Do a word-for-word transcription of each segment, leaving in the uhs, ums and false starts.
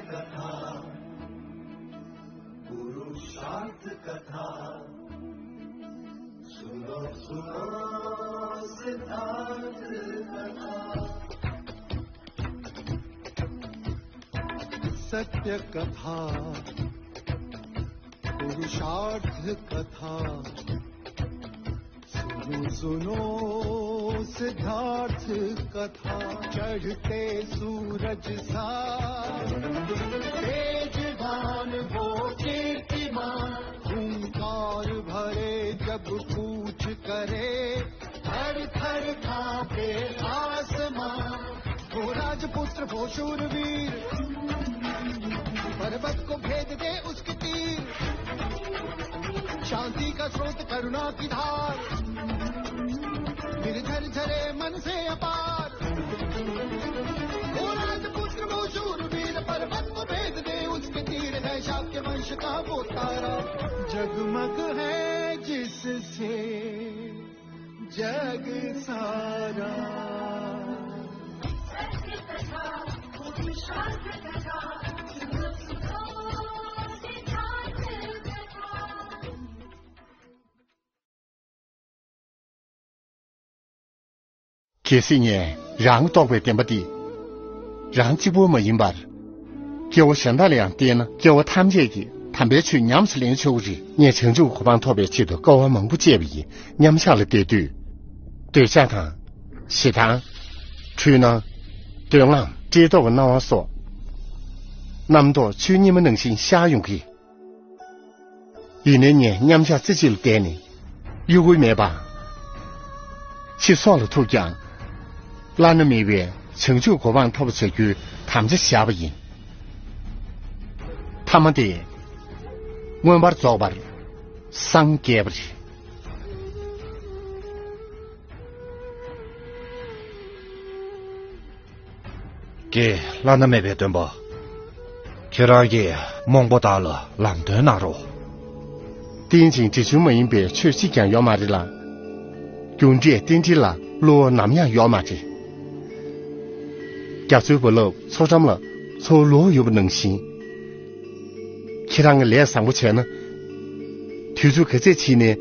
कथा, पुरुषार्थ कथा, सुनो, सुनो सिद्धार्थ कथा। सत्य कथा, पुरुषार्थ कथा, सुनो, सुनो सिद्धार्थ कथा। चढ़ते सूरज सा तेजवान वो कीर्तिमान, हुंकार भरे जब कूच करे, थर थर कांपे आसमां। वो राजपुत्र, वो शूरवीर, पर्वत को भेद दे उसके तीर। शांति का स्रोत, करुणा की धार, निर्झर झरे मन से अपार। वो राजपुत्र, वो शूरवीर, पर्वत को भेद दे उसके तीर। है शाक्य वंश का वो तारा, जगमग है जिससे जग सारा। གལ་སྲིད་ངས་རང་རྟོགས་པའི་བདེན་པ་འདི་རང་གཅིག་པུ་མ་ཡིན་པར། སྐྱེ་བོ་གཞན་དག་ལ་ཡང་བསྟན་ན། སྐྱེ་བོ་ཐམས་ཅད་ཀྱིས་དམ་པའི་ཆོས་ཉམས་སུ་ལེན་ཆོག་གི་རེད། ངས་བྱང་ཆུབ་གོ་འཕང་ཐོབ་པའི་ཆེད་དུ་དཀའ་བ་མང་པོ་སྤྱད་པ་ཡིན། མཉམ་བཞག་ལ་བསྡད་དུས། འདོད་ཆགས་དང་། ཞེ་སྡང་། འཁྲུལ་སྣང་། འདོད་རྔམ། བཀྲེས་ལྟོགས་ཀྱི་སྣང་བ་སོགས། རྣམ་རྟོག་ཆུ་སྙིལ་མ་ནང་བཞིན་ཤར་ཡོང་གི། ཡིན་ནའི་ངས་མཉམ་བཞག་རྩེ་གཅིག་ལ་བསྡད་ནས། གཡོ་འགུལ་མེད་པ། ཕྱི་སྲོག་ལ་ཐུག་ཀྱང་། བླ་ན་མེད་པའི་བྱང་ཆུབ་གོ་འཕང་ཐོབ་པ་བྱ་རྒྱུའི་དམ་བཅའ་བཞག་པ་ཡིན། ཐ་མ་དེ། མངོན་པར་རྫོགས་པར་སངས་རྒྱས་པ་རེད། ཀྱེ། བླ་ན་མེད་པའི་སྟོན་པ། ཁྱེད་རང་གིས་རྨོངས་པ་དག་ལ་ལམ་སྟོན་གནང་རོགས། རྟེན་ཅིང་འབྲེལ་ཚུལ་མ་ཡིན་པའི་ཆོས་གཅིག་ཀྱང་ཡོད་མ་རེད་ལ། རྒྱུ་འབྲས་རྟེན་འབྲེལ་ལ་བསླུ་བ་ནམ་ཡང་ཡོད་མ་རེད། རྒྱ་མཚོའི་རྦ་རླབས་མཚོ་འགྲམ་ལ་མཚོ་ལོག་ཡོད་པ་ནང་བཞིན། ཁྱེད་རང་གིས་ལས་བཟང་པོ་བྱས་ན། དུས་ཚོད་ག་ཚད་ཕྱིན་ནའི་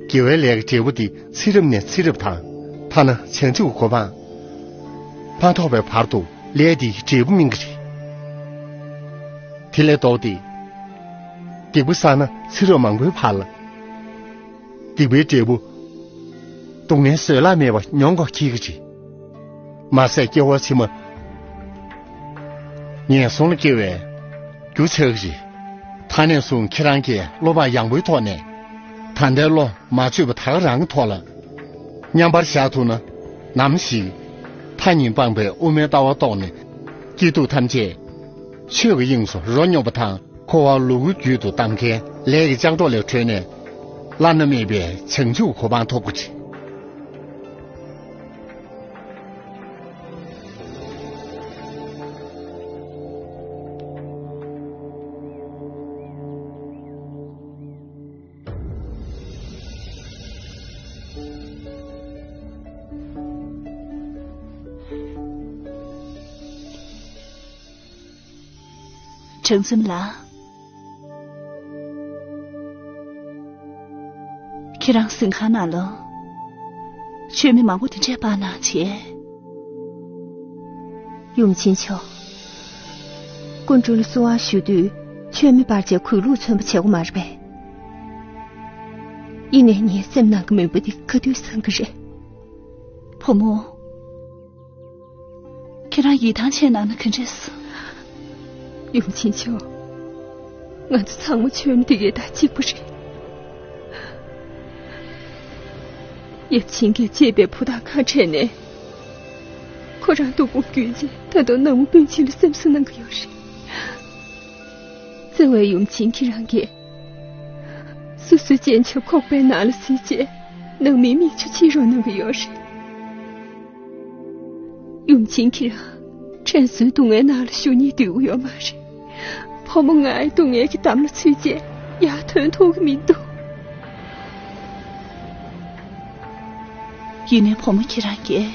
དགེ་བའི་ལས་ཀྱི་འབྲས་བུ་དེ་ཚེ་རབས་ནས་ཚེ་རབས་དང་། ཐ་ན་བྱང་ཆུབ་གོ་འཕང་མ་ཐོབ་པའི་བར་དུ་ལས་དེའི་འབྲས་བུ་སྨིན་གྱི་རེད། དེ་ལས་ལྡོག་སྟེ། སྡིག་པ་བསགས་ན་ཚེ་རབས་མང་པོའི་བར་ལ། སྡིག་པའི་འབྲས་བུ། སྡུག་བསྔལ་བཟོད་གླགས་མེད་པ་མྱོང་དགོས་འཁེལ་གྱི་རེད། མ་ཟད་སྐྱེ་བ་ཕྱི་མ་ངན་སོང་ལ་སྐྱེ་བའི་རྒྱུ་ཆགས་ཀྱི་རེད། ད་ནས་བཟུང་ཁྱེད་རང་གིས་བློ་བག་ཡངས་པོའི་ཐོག་ནས། ད་ལྟའི་བློ་མ་བཅོས་པ་ད་ག་རང་གི་ཐོག་ལ་མཉམ་པར་བཞག་ཐུབ་ན། ནམ་ཞིག་མཐའ་གཉིས་སྤངས་པའི་དབུ་མའི་ལྟ་བ་རྟོགས་ནས། སྐྱིད་སྡུག་ཐམས་ཅད་ཆོས་ཀྱི་དབྱིངས་སུ་རོ་སྙོམས་པ་དང་། འཁོར་བ་ལུ་གུ་རྒྱུད་དུ་བསྡམས་མཁན་ལས་ཀྱི་ལྕགས་སྒྲོག་ལས་གྲོལ་ནས། བླ་ན་མེད་པའི་བྱང་ཆུབ་གོ་འཕང་ཐོབ་དགོས་ཀྱི། བྱང་སེམས་ལགས། ཁྱེད་རང་གཟིམ་ཁང་ནང་ལ་མཆོད་མེ་མང་པོ་དེ་འདྲས་སྤར་གནང་བྱས། ཡུམ་ཆེན་མཆོག། སྐུ་མགྲོན་ལ་བསུ་བ་ཞུ་དུས་མཆོད་མེ་སྤར་བྱས་གུས་ལུགས་མཚོན་པ་བྱེད་དགོས་མ་རེད་པས། ཡིན་ནའི་ངའི་སེམས་ནང་གི་མོས་པ་འདི་ག་དུས་སངས་ཀྱི་རེད། བུ་མོ། ཁྱེད་རང་ཡིད་ཐང་ཆད་གནང་ན་ག་འདྲས། ཡུམ་ཆེན་མཆོག། ང་ཚོ་ཚང་མ་ཆོས་མི་འདི་གའི་དང་གཅིག་པ་རེད། ཡབ་ཆེན་གྱིས་གཅེས་པའི་བུ་དང་ཁ་བྲལ་ནས། ཁོ་རང་སྡུག་པོ་བརྒྱུད་རྗེས་ད་དུང་ནང་མི་སྤུན་མཆེད་ལ་སེམས་གསོ་གནང་གི་ཡོད་རེད། བརྩེ་བའི་ཡུམ་ཆེན་ཁྱེད་རང་གིས། སོ་སོའི་སྤྱན་ཆབ་ཁོག་པའི་ནང་ལ་བསིལ་རྗེས་ནང་མིའི་མིག་ཆུ་ཕྱིས་རོགས་གནང་གི་ཡོད་རེད། ཡུམ་ཆེན་ཁྱེད་རང་དྲན་གསོའི་སྡུག་བསྔལ་ནང་ལ་བཞུགས་སྙིང་འདོད་ཀྱི་ཡོད་མ་རེད། བུ་མོ་ང་ཡི་སྡུག་བསྔལ་གྱི་འདམ་ལ་ཚུད་རྗེས་ཡར་ཐོན་ཐུབ་ཀྱི་མི་འདུག་ཡིན་ནའི་བུ་མོ་ཁྱེད་རང་གིས།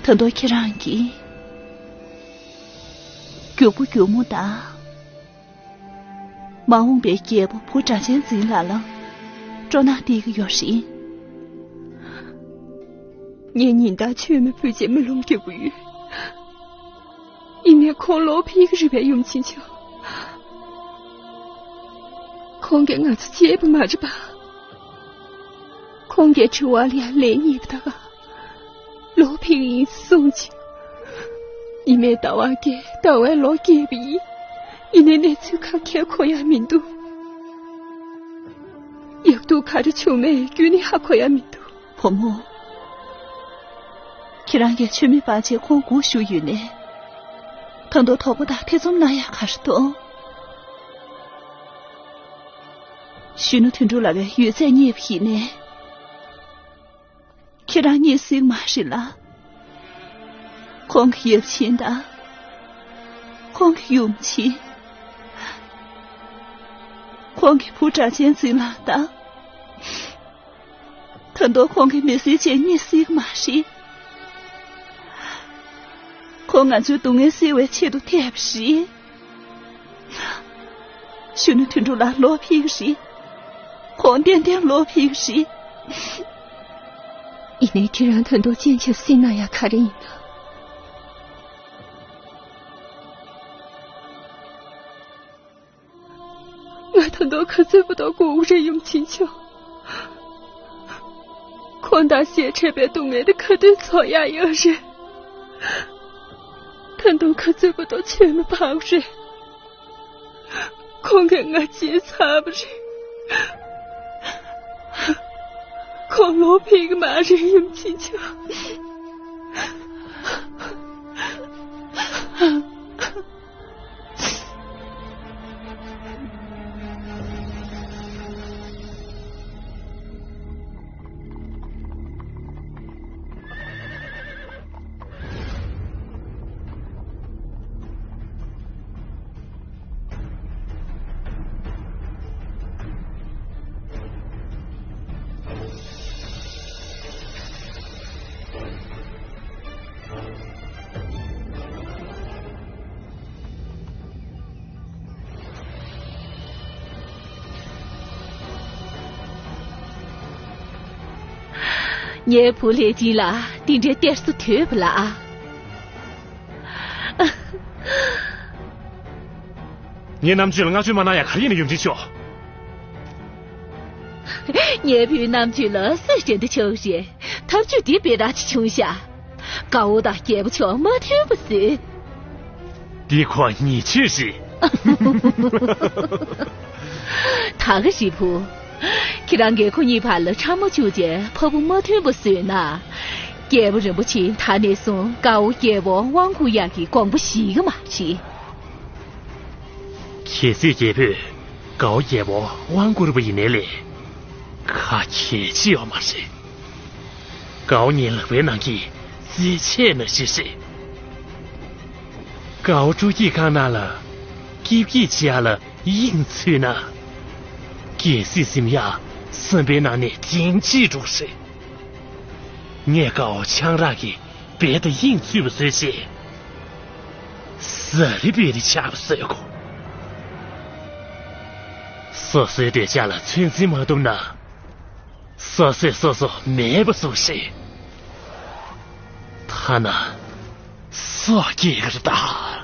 ད་དུང་ཁྱེད་རང་གིས། སྒྱུག་པོ་སྒྱུག་མོ་དང་། མ་འོངས་པའི་རྒྱལ་པོ་བུ་སྒྲ་གཅན་འཛིན་ལགས་ལ་སྤྲོ་སྣང་སྟེར་གྱི་ཡོད་རེད། ངས་ཉིན་ལྟར་མཆོད་མེ་ཕུལ་རྗེས་རྨི་ལམ་རྒྱག་གི་ཡོད། ཡིན་ནའི་ཁོང་ལོག་ཕེབས་ཀྱི་རེད་པས་ཡུམ་ཆེན་མཆོག་ཁོང་གིས་ང་ཚོ་བརྗེད་པ་མ་རེད་པ། ཁོང་གིས་དྲི་བ་ལ་ཡང་ལན་རྙེད་པ་དང་། ལོག་ཕེབས་ཀྱི་ཡིན་གསུངས་བྱས། ཉི་མའི་ཟླ་བ་བརྒྱད་ཟླ་བའི་ལོ་བརྒྱད་པ་ཡིན། ཡིན་ནའི་གནས་ཚུལ་ག་གེ་གོ་ཡ་མི་འདུག་ཡག་སྡུག་ག་རེ་བྱུང་མེད་ཁྱོན་ནས་ཧ་གོ་ཡ་མི་འདུག་བུ་མོ། ཁྱེད་རང་གིས་མཆོད་མེ་སྤར་རྗེས་ཁོང་སྒུག་བཞུགས་ཡོད་ནའི། ད་དུང་དོགས་པ་དང་ཐེ་ཚོམ་གནང་ཡ་ག་རེ་འདུག་གཞོན་ནུ་དོན་གྲུབ་ལགས་ཀྱི་ཡོད་ཚད་རྙེད་པ་ཡིན་ནའི། ཁྱེད་རང་རྙེད་སྲིད་མ་རེད་ལ། ཁོང་གི་ཡབ་ཆེན་དང་། ཁོང་གི་ཡུམ་ཆེན། ཁོང་གི་བུ་སྒྲ་གཅན་འཛིན་ལགས་དང་། ད་དུང་ཁོང་གི་མི་སེར་བཅས་རྙེད་སྲིད་མ་རེད། ཁོང་ང་ཚོའི་སྡུག་བསྔལ་སེལ་བའི་ཆེད་དུ་ཐེབས་པ་རེད། གཞོན་ནུ་དོན་གྲུབ་ལགས་ལོག་ཕེབས་ཀྱི་རེད། ཁོང་ཏན་ཏན་ལོག་ཕེབས་ཀྱི་རེད། ཡིན་ནའི་ཁྱེད་རང་ད་དུང་སྤྱན་ཆབ་སྲིད་ན་ཡང་ག་རེ་ཡིན་ན། ང་ད་དུང་ག་ཚོད་བར་དུ་སྒུག་རེད་ཡུམ་ཆེན་མཆོག་ཁོང་དང་ཞལ་འཕྲད་པའི་སྡུག་བསྔལ་དེ་ག་དུས་ཚོར་ཡག་ཡོད་རེད། ད་དུང་ག་ཚོད་བར་དུ་མཆོད་མེ་སྤར་དགོས་རེད། ཁོང་གིས་ང་བརྗེད་ཚར་བ་རེད། ཁོང་ལོག་ཕེབས་ཀྱི་མ་རེད་ཡུམ་ཆེན་མཆོག་ངའི་བུ་ལྷས་སྦྱིན་ལ་འདི་འདྲའི་གཏེར་སོ་དོད་པ་ལ། ངའི་རྣམ་དཔྱོད་ལ་བསྔགས་བརྗོད་མ་གནང་ཡ་ག་རེ་ཡིན་ན་ཡུམ་ཆེན་མཆོག་ངའི་བུའི་རྣམ་དཔྱོད་ལ་སུས་འགྲན་ཟླ་ཆོག་རེད། ཐབས་ཇུས་འདི་དཔེ་ར་ཅིག་བྱུང་ཤག་དགའ་བོ་དང་རྒྱལ་པོ་མཆོག་མ་མཐུན་པ་བཟོས། འདི་ཁོ་ཉེས་ཆད་རེད། ད་ག་རི་བུ། ཁྱེད་རང་གིས་ཁོ་གཉིས་བར་ལ་ཁྲ་མོ་བཅུག་རྗེས་ཕ་བུ་མ་མཐུན་པ་བཟོས་ན། རྒྱལ་པོ་རིན་པོ་ཆེ་ད་ནས་བཟུང་དགའ་བོ་རྒྱལ་པོ་དབང་བསྐུར་ཡག་གི་དགོངས་པ་བཞེས་ཀྱི་མ་རེད། གལ་སྲིད་རྒྱལ་པོས་དགའ་བོ་རྒྱལ་པོ་དབང་བསྐུར་བ་ཡིན་ནའི་ལས། ཁ་གྱེས་ཅི་ཡོད་མ་རེད། དགའ་བོ་ངའི་ལག་པའི་ནང་གི་རྩེད་ཆས་ནང་བཞིན་རེད། དགའ་བོ་སྤྲོ་སྐྱིད་ཁང་ནང་ལ་སྐྱིད་སྐྱིད་བྱེད་ཡ་ལ་དབྱིངས་ཚུད་ན། གལ་སྲིད་གཟིམ་ཡ་བསམ་པའི་ནང་ནས་དེང་ཅི་འགྲོ་རེད། ངས་དགའ་བོ་ཆང་རག་གི་རྦད་དེ་དབྱིངས་ཚུད་པ་བཟོས་རྗེས། ཟ་རི་བེ་རི་ཆགས་པ་བཟོས་གོ། སོ་སོའི་འདོད་ཆགས་ལ་ཚོད་འཛིན་མ་ཐུབ་ན། སོ་སོས་སོ་སོ་མེད་པ་བཟོ་ཞིག་ཐ་ན་སྲོག་སྐྱེལ་གི་རེད་ད།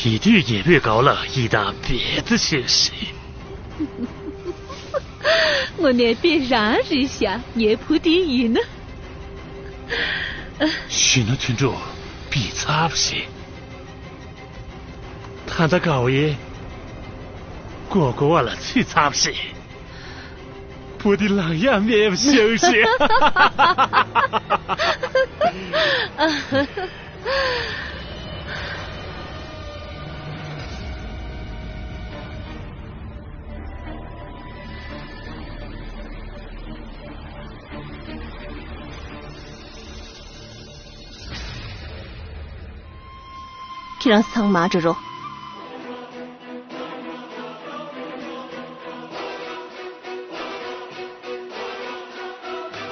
དེ་དུས་རྒྱལ་པོས་དགའ་བོ་ལ་ཡིད་ཐང་རྦད་དེ་ཆེ་ཞིག་དངོས་གནས་དཔེ་རང་རེད་ཤག་ངའི་བུ་དེ་ཡིན་ན། གཞོན་ནུ་དོན་གྲུབ་བི་ཚར་བ་ཞིག་ད་ལྟ་དགའ་བོ་ཡིས་མགོ་སྐོར་བ་ལ་ཚུད་ཚར་བ་ཞིག་བུ་དེ་ལང་ཡ་མེད་པ་ཤག་ཤག་ཁྱེད་རང་ཚང་མ་འགྲོ་རོགས།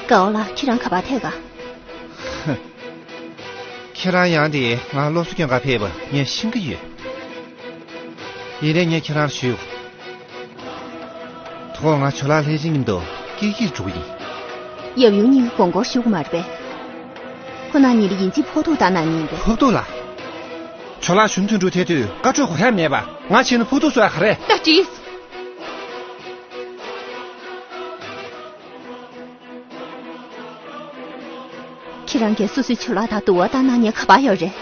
དགའ་བོ་ལགས། ཁྱེད་རང་ག་པར་ཐད་ག་ཁྱེད་རང་ཡང་དེ་ང་སློབ་གསོ་སྐྱོན་ག་ཕེབས་པ་ངས་ཤེས་ཀྱི་ཡོད། ཡིན་ནའི་ངས་ཁྱེད་རང་ཞུ། ཐོག་ང་ཇོ་ལགས་ལྷས་སྦྱིན་མཉམ་དུ་ཀིར་ཀིར་འགྲོ་གི་ཡིན། ཡབ་ཡུམ་གཉིས་ཀྱི་དགོངས་སྐོར་ཞུ་གི་མ་རེད་པས། ཁོ་ན་ཉིན་ལ་ཡིན་གཅིག་ཕོག་ཐུག་བཏང་ན་ཉན་པས། ཕོག་ཐུག་ལ། ཇོ་ལགས་གཞུང་དོན་གྲུབ་ཐལ་དུས་བཀའ་འཁྲོལ་གོ་ཡ་མེད་པ་ང་བྱས་ན་ཕོག་ཐུག་བཟོ་ཡ་ག་རེ། ད་དྲིས། ཁྱེད་རང་གིས་སོ་སོའི་ཇོ་ལགས་དང་དུ་བ་བཏང་ན་ཉན་ག་པར་ཡོད་རེད།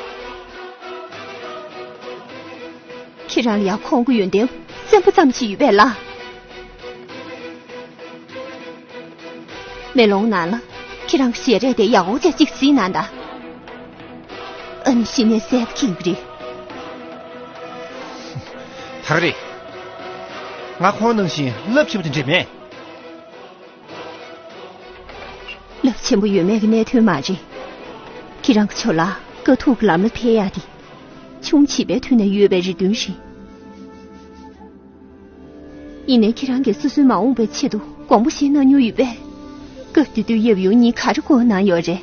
ཁྱེད་རང་ལ་ཡང་ཁོང་གི་ཡོན་ཏན་སེམས་པ་ཙམ་ཞིག་ཡོད་པས་ལ། མེ་ལོང་ནང་ལ་ཁྱེད་རང་གི་ཞལ་རས་དེ་ཡག་པོ་ཅིག་གཟིགས་གནང་དང་། ཨ་ནི་གཞི་ནས་གསལ་པོ་མཁྱེན་གྱི་རེད། ད་ག་རེད། ང་ཁོང་ནང་བཞིན་རླབས་ཆེན་པོ་དེ་འདྲས་མེད། རླབས་ཆེན་པོ་ཡོད་མེད་ཀྱི་གནད་དོན་མ་རེད། ཁྱེད་རང་གི་ཇོ་ལགས་དཀའ་ཐུབ་ཀྱི་ལམ་ལ་ཐེག་ཡག་དེ། ཆུང་བྱིས་པའི་དུས་ནས་ཡོད་པའི་རེ་འདུན་རེད། ཡིན་ནའི་ཁྱེད་རང་གིས་སོ་སོའི་མ་འོངས་པའི་ཆེད་དུ་དགོངས་པ་བཞེས་གནང་མྱོང་ཡོད་པས། སྐབས་དེ་དུས་ཡབ་ཡུམ་གཉིས་ག་རེ་དགོངས་གནང་ཡོད་རེད།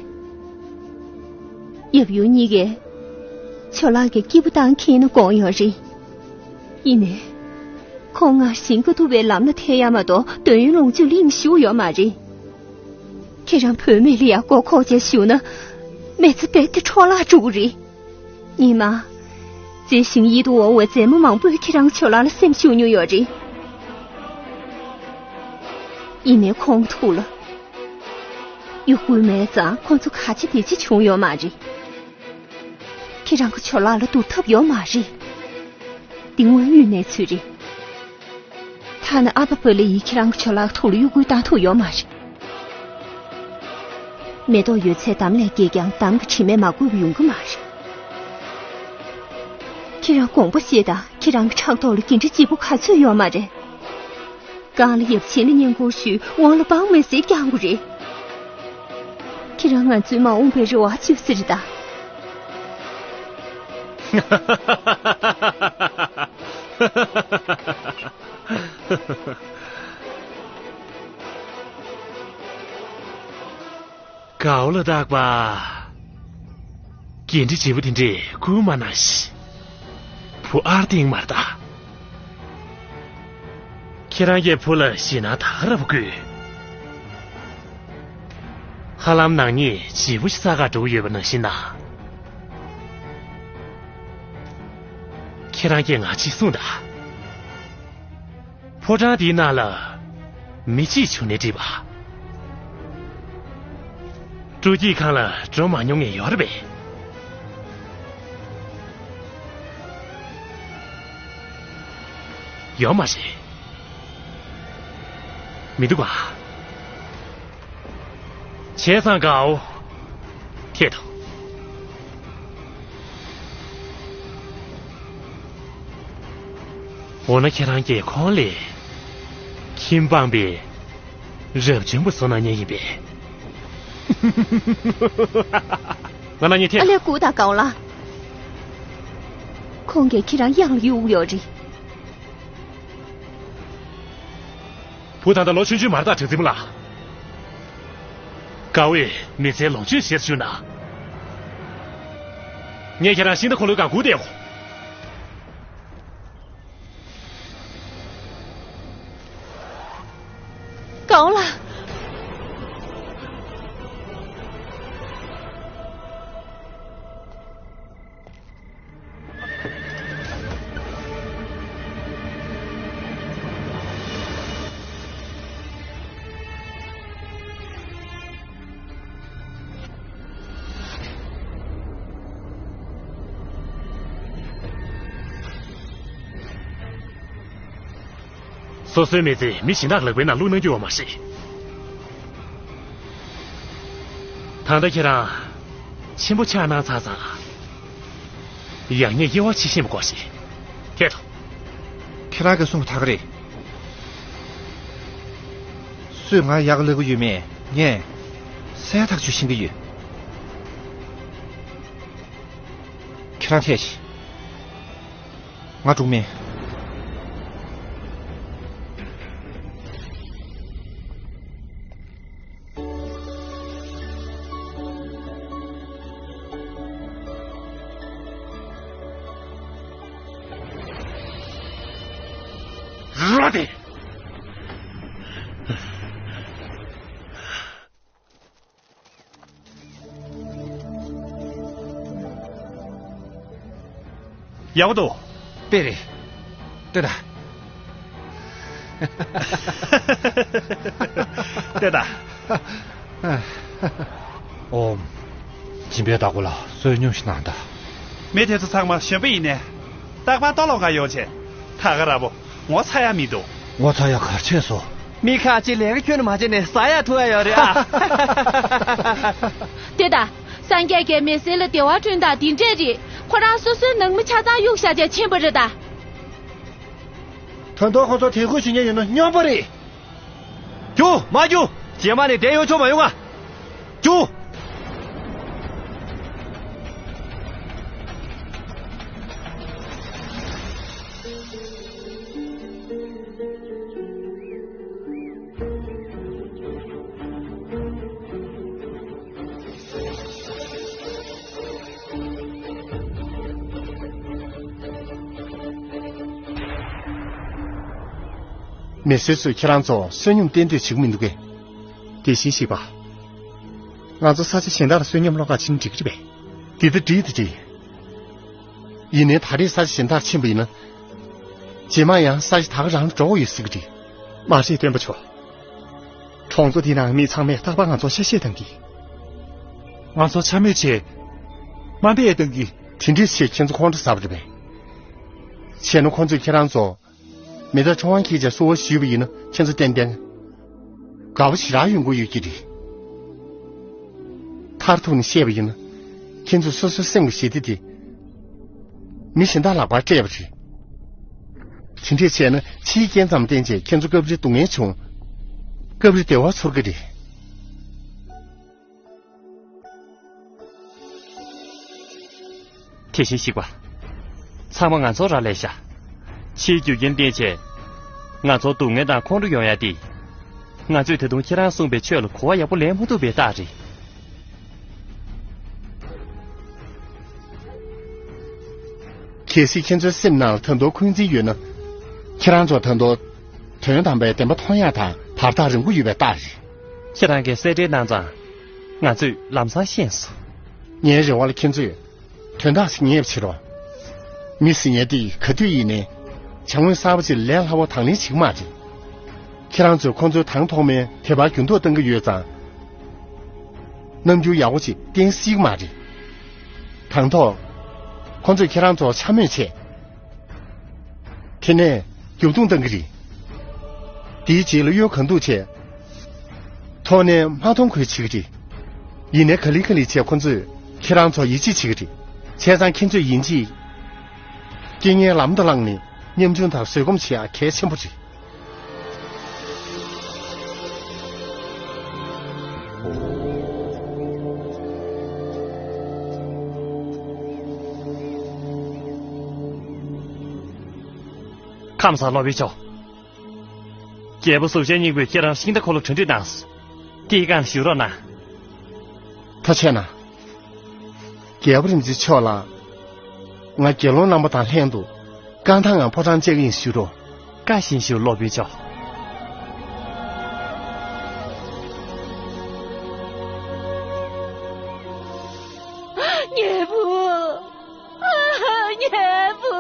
ཡབ་ཡུམ་གཉིས་ཀས་ཇོ་ལགས་ཀྱི་སྐྱིད་པོ་བཏང་མཁན་ནི་དགོངས་ཡོད་རེད། ཡིན་ནའི། ཁོང་སྔར་བཞིན་དཀའ་ཐུབ་པའི་ལམ་ལ་ཐེག་ཡ་མ་གཏོགས་འདོད་ཡོན་ལོངས་སྤྱོད་ལ་དབྱིངས་ཞུགས་ཡོད་མ་རེད། ཁྱེད་རང་བུད་མེད་ལ་ཡང་མགོ་འཁོར་བྱས་བཞུགས་ན། མི་ཚེ་རྦད་དེ་འཕྲོ་བརླག་འགྲོ་གི་རེད། ཉི་མ། མཛེས་ཤིང་ཡིད་དུ་འོང་བའི་མཛེས་མ་མང་པོས་ཁྱེད་རང་ཇོ་ལགས་ལ་སེམས་ཤུགས་མྱོང་ཡོད་རེད། ཡིན་ནའི་ཁོང་ཐུགས་ལ། ཡུ་གུ་མེད་ཙང་ཁོང་ཚོ་ག་ཅི་དེ་ཅི་བྱུང་ཡོད་མ་རེད། ཁྱེད་རང་གི་ཇོ་ལགས་ལ་བསྡུར་ཐབས་ཡོད་མ་རེད། འདི་དངོས་ཡོད་གནས་ཚུལ་རེད། ཐ་ན་ཨ་ཕ་པ་ལི་ཡིས་ཁྱེད་རང་གི་ཇོ་ལགས་ཐུགས་ལ་གཡོ་འགུལ་བཏང་ཐུབ་ཡོད་མ་རེད། མེ་ཏོག་ཡོད་ཚད་འདམ་ལས་སྐྱེས་ཀྱང་འདམ་གྱི་དྲི་མས་མ་གོས་པ་ཡོང་གི་མ་རེད། ཁྱེད་རང་དགོངས་པ་བཞེས་དང་ཁྱེད་རང་གི་ཕྲག་ཐོག་ལ་འགན་འཁྲི་ལྕི་པོ་ག་ཚོད་ཡོད་མ་རེད། གང་ལ་ཡབ་ཆེན་ལ་བསྙེན་བཀུར་ཞུས། དབང་ལ་འབངས་མི་སེར་བསྐྱང་དགོས་རེད། ཁྱེད་རང་ང་ཚོའི་མ་འོངས་པའི་རེ་བ་བཅོལ་ཟེར་ད། གའོ་ལ་དྭགས་པ། འགན་འཁྲི་ལྗིད་པོ་དེ་འདྲས་བསྐུལ་མ་གནང་ཞིག་བུ་ཨར་ཏིང་མར་ད། ཁྱེད་རང་གིས་བུ་ལ་ཞེད་སྣང་ད་ག་རང་བསྐུལ། ཧ་ལམ་ནག་ཉེས་ལྗིད་པོ་ཞིག་ས་ག་འགྲོ་གི་ཡོད་པ་ནང་བཞིན་ན། ཁྱེད་རང་གིས་ང་གཅིག་གསུངས་དང་། ཕོ་བྲང་འདིའི་ནང་ལ་མི་གཅིག་བྱུང་ནས་འགྲིག་པ། སྤྲོ་སྐྱིད་ཁང་ལ་འགྲོ་མ་མྱོང་མཁན་ཡོད་རེད་པས། ཡོད་མ་རེད། མི་འདུག་ག་བྱས་ཙང་དགའ་བོ། ཁྱེད་དང་། འོ་ན་ཁྱེད་རང་གིས་ཁོང་ལ་ཁྱིམ་སྤངས་པའི་རབ་བྱུང་པ་བཟོ་གནང་མཁན་ཡིན་པས། ང་རང་གཉིས་ཐད། ཨ་ལས་སྐུ་དང་དགའ་བོ་ལགས། ཁོང་གིས་ཁྱེད་རང་གཡང་ལ་གཡུག་ཡོད་རེད། བུ་ད་ལྟ་ལོ་ཆུང་ཆུང་མ་རེད་ད་གྲགས་འཛིན་མོ་ལགས། དགའ་བོས་མི་ཚེའི་ལོངས་སྤྱོད་བྱེད་ཞུ་ན། ངས་ཁྱེད་རང་ཤིང་རྟ་འཁོར་ལོའི་སྒང་སྒུག་བསྡད་ཡོང་། དགའ་བོ་ལགས། སོ་སོའི་མི་ཚེ་མི་གཞན་དག་ལག་པའི་ནང་བླུག་གནང་རྒྱུ་ཡོད་མ་རེད། ད་ལྟ་ཁྱེད་རང་ཆེན་པོ་ཆགས་གནང་ཚར་ཙང་། ཡག་ཉེས་དབྱེ་བ་ཕྱེ་ཤེས་པ་དགོས་ཤིང་། ཁྱེད་དང་། ཁྱེད་རང་གིས་གསུངས་པ་ད་ག་རེད། སུས་ང་ཡག་ལབ་ཀྱི་ཡོད་མེད་ངས་གསལ་ཐག་ཆོད་ཤེས་ཀྱི་ཡོད། ཁྱེད་རང་ཐད་ཤིག་ང་འགྲོ་གི་མེད། ཨ་ཏི། ཡག་པོ་འདུག་དཔེ་རེད། ལྟོས་དང་། ལྟོས་དང་། ཨོམ། སྦྱིན་པའི་བདག་པོ་ལ་བསོད་སྙོམས་ཤིག་གནང་དང་། མི་དེ་ཚོ་ཚང་མ་གཞོན་པ་ཡིན་ནས། རྟག་པར་ལྟོ་སློང་ག་ཡོང་བྱས། ད་ག་ར་བོ་ངོ་ཚ་ཡ་མི་འདུག་ངོ་ཚ་ཡ་ག་རེ་བྱས་སོང་། མི་ཁ་ཅིག་ལས་ཀ་ཁྱོན་ནས་མ་བྱས་ནས་ཟ་ཡ་འཐུང་ཡ་ཡོད་རེད་ཨ། དེ་ད། སངས་རྒྱས་ཀྱིས་མི་སེར་ལ་བདེ་བ་བསྐྲུན་སྟངས་འདི་འདྲས་རེད། ཁོ་རང་སོ་སོའི་ནང་མི་ཆ་ཚང་གཡུག་བཞག་བྱས་ཕྱིན་པ་རེད་ད། ད་དུང་ཁོ་ཚོ་དེ་ཁུལ་བྱེད་མཁན་ཡོད་ན་སྨྱོན་པ་རེད། རྒྱུགས་མ་རྒྱུགས། རྗེས་མ་ནས་བསྡད་ཡོང་ཆོག་མ་ཡོང་ང་། རྒྱུགས། མི་སེར་ཚོས་ཁྱེད་རང་ཚོ་བསོད་སྙོམས་བསྟེན་འདོད་བྱེད་ཀྱི་མི་འདུག་གས། དེ་བཞིན་གཤེགས་པ། ང་ཚོ་ས་ཆ་གཞན་དག་ལ་བསོད་སྙོམས་སློང་ག་ཕྱིན་འགྲིག་གི་རེད་པས། འདི་ལྟར་འགྲིག་འདི་འགྲིག་ཡིན་ནའི་ད་རེས་ས་ཆ་གཞན་དག་ཕྱིན་པ་ཡིན་ན། རྗེས་མ་ཡང་ས་ཆ་ད་ག་རང་འགྲོ་དགོས་ཡོད་སྲིད་ཀྱི་རེད། མ་རེད་སྟོན་པ་མཆོག་གྲོང་ཚོ་འདི་ནང་མི་ཚང་མས་རྟག་པར་ང་ཚོར་གཤེ་གཤེ་གཏོང་གི། ང་ཚོར་འཕྱ་སྨོད་བྱས། དམའ་འབེབས་གཏོང་གི། དེ་འདྲས་བྱས་ཁྱེད་ཚོ་ཁོང་ཁྲོ་ཟ་བ་རེད་པས། བྱས་ན་ཁོང་ཚོས་ཁྱེད་རང་ཚོ། མི་ཚང་ཁྲོམ་དབང་གིས་བྱས་བསུ་བ་ཞུས་པ་ཡིན་ན་ཁྱེད་ཚོ་ཏན་ཏན། དགའ་པོ་ཞེ་དྲག་ཡོང་གི་ཡོད་ཀྱི་རེད། མཐར་ཐུག་ནས་བཤད་པ་ཡིན་ན། ཁྱེད་ཚོས་སོ་སོའི་སེམས་ཀྱི་ཞི་བདེ་དེ། མི་གཞན་དག་ལག་པར་སྤྲད་པ་རེད། དེ་འདྲས་བྱས་ན་ཕྱིའི་རྐྱེན་ཙམ་བརྟེན་བྱས་ཁྱེད་ཚོ་སྐབས་རེ་སྡུག་བསྔལ་བྱུང་། སྐབས་རེ་བདེ་བ་ཚོར་གི་རེད། དེ་བཞིན་གཤེགས་པ། ཚང་མ་ང་ཚོར་རག་ལས་ཤག་ཕྱིའི་རྒྱུ་རྐྱེན་བརྟེན་བྱས། ང་ཚོར་སྡུག་བསྔལ་དང་ཁོང་ཁྲོ་ཡོང་ཡ་དེ། ང་ཚོས་ད་དུང་ཁྱེད་རང་གསུངས་པའི་ཆོས་ལ་གོ་བ་ཡག་པོ་ལེན་མ་ཐུབ་པའི་རྟགས་རེད། གལ་སྲིད་ཁྱེད་ཚོའི་སེམས་ནང་ད་དུང་འཁོན་འཛིན་ཡོད་ན། ཁྱེད་རང་ཚོ་ད་དུང་དོན་དམ་པའི་བདེན་པ་མཐོང་ཡག་དང་བར་ཐག་རིང་པོ་ཡོད་པའི་རྟགས་རེད། ཁྱེད་རང་གིས་གསལ་བསྒྲགས་གནང་ཙང་། ང་ཚོས་ལམ་སང་ཤེས་སོང་། ངའི་རེ་བ་ལ་ཁྱེད་ཚོས་དོན་དག་ཞིག་ངེས་པ་བྱེད་རོགས། མི་ཟེར་མཁན་དེ་ག་དུས་ཡིན་ནའི་བྱ་དངོས་གསར་པ་ཅིག་ལས་སླ་བོ་དང་ལེན་བྱེད་ཀྱི་མ་རེད། ཁྱེད་རང་ཚོས་ཁོང་ཚོའི་དང་ཐོག་མའི་དད་པ་འགྱུར་ལྡོག་གཏང་གི་ཡོད་ཙང་། རྣམ་འགྱུར་ཡག་པོ་ཅིག་བསྟན་སྲིད་ཀྱི་མ་རེད། དང་ཐོག་ཁོང་ཚོས་ཁྱེད་རང་ཚོར་འཕྱ་སྨོད་བྱས། དེ་ནས་རྒྱབ་རྡུང་གཏང་གི་རེད། དེའི་རྗེས་ལ་གཡོལ་གང་ཐུབ་བྱས། ཐོག་ནས་མ་མཐོང་ཁུལ་བྱེད་ཀྱི་རེད། ཡིན་ནའི་ག་ལེ་ག་ལེ་བྱས་ཁོ་ཚོས་ཁྱེད་རང་ཚོར་ཡིད་ཆེས་བྱེད་ཀྱི་རེད། བྱས་ཙང་ཁྱེད་ཚོས་ཡིན་གཅིག་རྐྱེན་ངན་ལམ་དུ་བསླངས་ནས་ཉམ་ཆུང་དང་བཟོད་སྒོམ་བྱེད་ཡག་གལ་ཆེན་པོ་རེད། ཁམས་བཟང་སློབ་དཔོན་མཆོག་རྒྱལ་པོ་གཟུགས་ཅན་སྙིང་པོས་ཁྱེད་རང་ཤིང་རྟ་འཁོར་ལོ་གྲ་སྒྲིག་གནང་སོང་། དེའི་སྒང་ལ་བཞུགས་རོགས་གནང་། ཐུགས་རྗེ་གནང་། རྒྱལ་པོ་རིན་པོ་ཆེ་མཆོག་ལ། ང་དགེ་སློང་རྣམ་པ་དང་ལྷན་དུ་རྐང་ཐང་ངང་ཕོ་བྲང་བཅར་གྱི་ཡིན་ཞུ་རོགས། བཀའ་བཞིན་ཞུ་སློབ་དཔོན་མཆོག་ཉལ་བུ། ཉལ་བུ།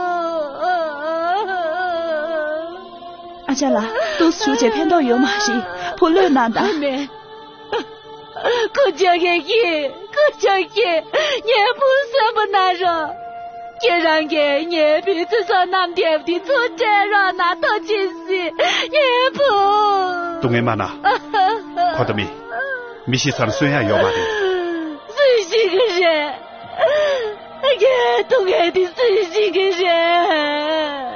ཨ་ཅག་ལགས། འདུག་སེ་བཞུགས་བྱས་ཕན་ཐོགས་ཡོད་མ་རེད། ཕོ་ལོས་གནང་དང་། ཨ་མས། སྐུ་ཅག་གིས་སྐྱིད། སྐུ་ཅག་གིས་ཉལ་བུ་གསོན་པོ་གནང་རོགས། ཁྱེད་རང་གིས་ཉལ་བུའི་ཚེ་སྲོག་བསྣམས་བསྡད་པ་དེ་ཚུར་སྤྲད་རོགས་གནང་། ཐུགས་རྗེ་གཟིགས། ཉལ་བུ། སྡུག་བསྔལ་མ་གནང་། ཁོ་ད་མི། མི་ཤི་ཚར་ན་གསོན་ཡག་ཡོད་མ་རེད། སུས་ཤེས་ཀྱི་རེད། ངའི་སྡུག་བསྔལ་འདི་སུས་ཤེས་ཀྱི་རེད།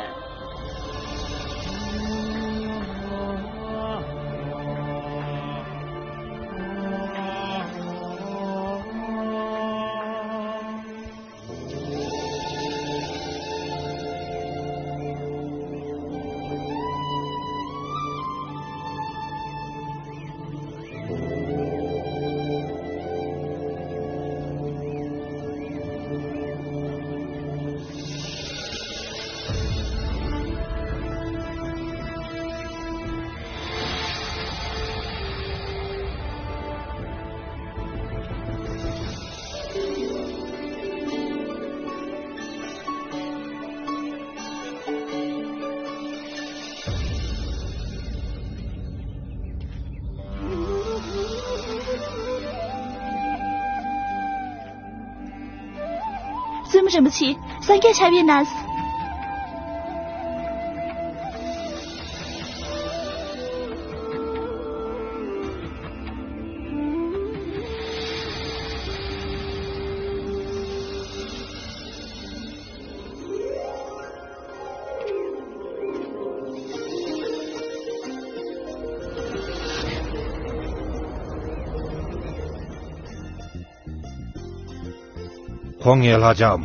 བཙུན་མོ་རིན་པོ་ཆེ། སངས་རྒྱས་ཆབ་ཡིན་ན། ཁོང་ངའི་ལྷ་ལྕམ།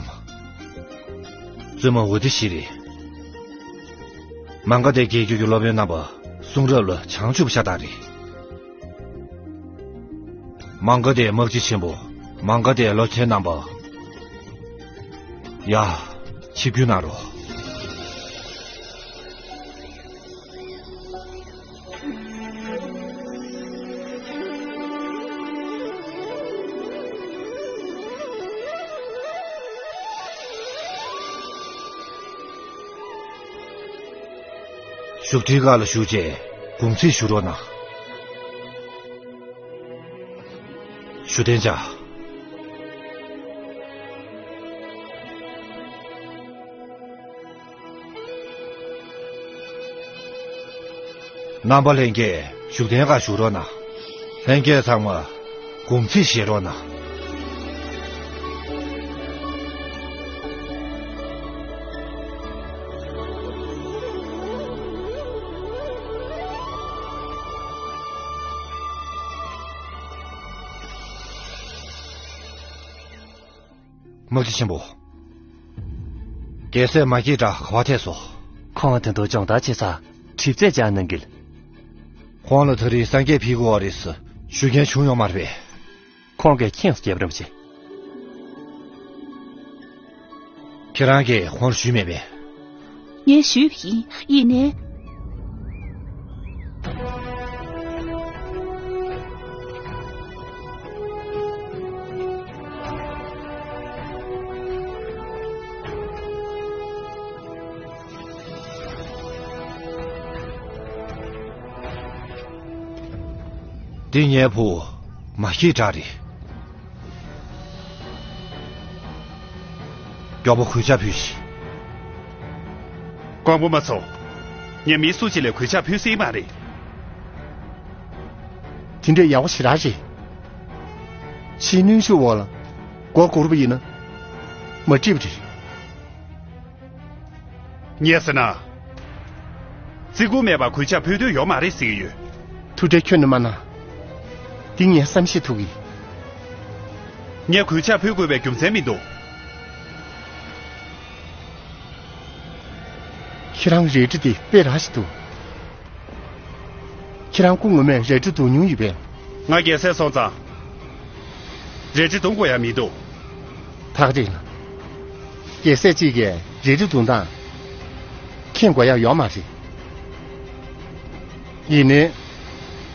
བཙུན་མོ་ཝུ་ཏི་ཤི་རེད། མ་ག་དྷའི་རྒྱལ་རྒྱུད་ཀྱི་སློབ་དཔོན་རྣམ་པ་གསུང་རབ་ལ་བྱང་ཆུབ་ཤ་སྟག་རེད། མ་ག་དྷའི་དམག་སྤྱི་ཆེན་པོ། མ་ག་དྷའི་བློ་མཁན་རྣམ་པ། ཡ། ཆིབས་བསྒྱུར་གནང་རོགས། བཞུགས་ཁྲིའི་ཁ་ལ་བཞུགས་བྱས་དགུང་ཚིགས་ཞུ་རོགས་གནང་། བཞུགས་གདན་འཇགས། རྣམ་པ་ལྷན་རྒྱས་བཞུགས་གདན་ཁ་བཞུགས་རོགས་གནང་། ལྷན་རྒྱས་ཚང་མ་དགུང་ཚིགས་བཞེས་རོགས་གནང་། དམག་སྤྱི་ཆེན་པོ། རྒྱལ་སྲས་མ་སྐྱེས་དགྲ་ག་པར་ཐལ་སོང་། ཁོང་དོན་དུ་སྦྱོང་བརྡར་བྱེད་ས་གྲིབ་རྩེ་བཅར་གནང་གིལ། ཁོང་ལ་ད་རེས་སངས་རྒྱས་ཕེབས་དགོས་པ་རེད་ཟེར་ཞུ་མཁན་བྱུང་ཡོད་མ་རེད་པས། ཁོང་གིས་ཁྱེད་རྒྱབ་རམ་བྱེད། ཁྱེད་རང་གིས་ཁོང་ལ་ཞུས་མེད་པས། ངས་ཞུས་པ་ཡིན། ཡིན་ནའི། འདི་ངའི་བུ་མ་སྐྱེས་དགྲ་རེད། མགྱོགས་པོ་གུས་ཕྱག་ཕུལ་ཞིག། ཀོང་པོ་མ་ཚོ། ངས་མི་སུ་གཅིག་ལ་གུས་ཕྱག་ཕུལ་སྲིད་མ་རེད། དེ་འདྲ་ཡག་པོ་ཞེ་དྲག་རེད། ཕྱིའི་གནོན་ཤུགས་འོག་ལ་མགོ་སྒུར་བ་ཡིན་ན་མ་འགྲིག་པ་རེད། ངས་ཟེར་ན། བརྩི་བཀུར་མེད་པར་གུས་ཕྱག་ཕུལ་འདོད་ཡོད་མ་རེད་ཟེར་གྱི་ཡོད། ཐུགས་ཁྲལ་ཁྱོན་ནས་མ་གནང་། འདི་ངས་བསམ་ཤེས་ཐུབ་ཀྱི། ངས་གུས་ཕྱག་ཕུལ་དགོས་པའི་རྒྱུ་མཚན་མི་འདུག། ཁྱེད་རང་རལ་གྲི་དེ་དཔེ་རག་ཞིག་འདུག། ཁྱེད་རང་སྐུ་ངོ་མས་རལ་གྲི་རྡུང་མྱོང་ཡོད་པས། ང་རྒྱལ་སྲས་སོང་ཙང་། རལ་གྲི་རྡུང་དགོས་ཡ་མི་འདུག། ཐག་རིང་ལ། རྒྱལ་སྲས་གཅིག་གིས་རལ་གྲི་རྡུང་སྟངས་མཁྱེན་དགོས་ཡ་ཡོད་མ་རེད། ཡིན་ནའི།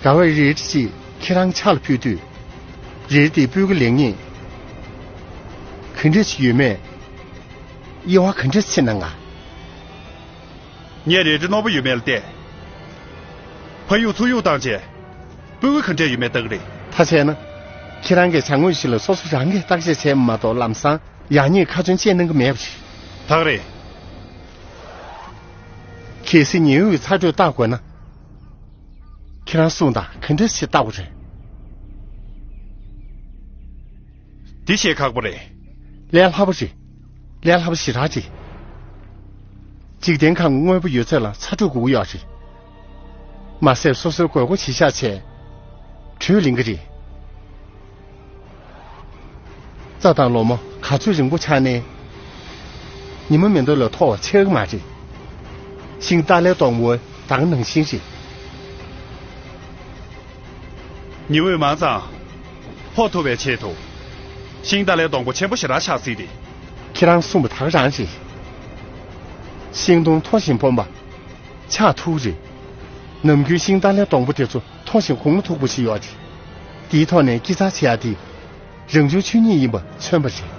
ག་བའི་རལ་གྲི་གཅིག་ཁྱེད་རང་ཕྱག་ལ་ཕུལ་དུས། རལ་གྲི་དེའི་སྤུས་ཀ་ལེགས་ཉེས། ག་འདྲ་ཞིག་ཡོད་མེད། དབྱེ་བ་ག་འདྲ་ཕྱེ་གནང་ང་། ངས་རལ་གྲི་རྣོ་པོ་ཡོད་མེད་ལ་བལྟས། ཕ་ཡུག་ཚུར་གཡུག་བཏང་རྗེས། སྤུས་ཀ་ག་འདྲ་ཡོད་མེད་བལྟ་གི་རེད། ད་བྱས་ན། ཁྱེད་རང་གིས་བྱ་དངོས་ཤིག་ལ་སོ་སོ་རང་གིས་བརྟག་དཔྱད་བྱས་མ་གཏོགས་ལམ་སང་ཡག་ཉེས་ཁ་ཚོན་བཅད་གནང་གི་མེད་པ་རེད། ད་ག་རེད། གལ་སྲིད་ཉི་འོད་ཚ་དྲོད་བརྟག་དགོས་ན། ཁྱེད་རང་གསུངས་དང་ག་འདྲ་ཞིག་བརྟག་དགོས་རེད། འདི་བཤད་ཁག་པོ་རེད། ལས་སླ་པོ་རེད། ལས་སླ་པོ་ཞེ་དྲག་རེད། འཇིག་རྟེན་ཁམས་དངོས་པོ་ཡོད་ཚད་ལ་ཚ་དྲོད་དགོས་ཀྱི་ཡོད་རེད། མ་ཟད་སོ་སོའི་དགོས་མཁོ་གཞིར་བཞག་བྱས། དྲོད་ལེན་གྱི་རེད། རྩྭ་དང་ལོ་མ་ག་ཚོད་རིང་པོ་ཆགས་ནའི། ཉི་མ་མེ་མདོག་ལས་མཐོ་བ་ཆགས་ཀྱི་མ་རེད། ཤིང་ཏཱ་ལའི་སྡོང་པོ་ད་ག་ནང་བཞིན་རེད། ཉི་འོད་མང་ཙང་ཕོག་ཐུབ་པའི་ཆེད་དུ། ཤིང་ཏཱ་ལའི་སྡོང་པོ་ཆེན་པོ་ཞེ་དྲག་ཆགས་སྲིད་དེ། ཁྱེད་རང་གསུངས་པ་ད་ག་རང་རེད། ཤིང་སྡོང་མཐོ་ཞིང་ཕོངས་པ། ཆགས་ཐུབ་རེད། ནམ་རྒྱུན་ཤིང་ཏཱ་ལའི་སྡོང་པོ་དེ་ཚོ་མཐོ་ཞིང་གོང་མཐོ་པོ་ཞིག་ཡོད་རེད། དེའི་ཐོག་ནས་དཀྱིལ་ཚར་བྱེད་ཡ་དེ། རང་བྱུང་ཆོས་ཉིད་ཡིན་པ་མཚོན་པ་རེད།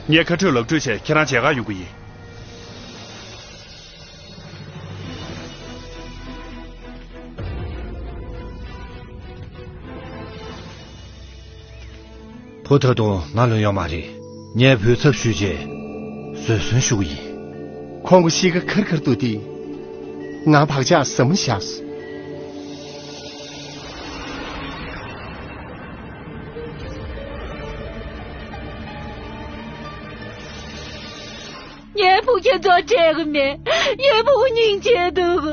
ངས་ཁ་སྤྲོད་ལག་སྤྲོད་བྱས་ཁྱེད་རང་མཇལ་ཁ་ཡོང་གི་ཡིན། བུ་ད་དུང་ནང་ལོགས་ཡོད་མ་རེད། ངས་བུའི་ཚབ་ཞུས་རྗེས་བཟོད་གསོལ་ཞུ་གི་ཡིན། ཁོང་གི་གཤིས་ཀ་ཁར་ཁར་འདུག་སྟེ། ང་བག་ཆགས་ཟབ་མོ་བཞག་སོང་། ངའི་བུ་ཁྱེད་ཚོར་སྤྲད་གི་མེད། ངའི་བུ་སྙིང་རྗེ་འདུག་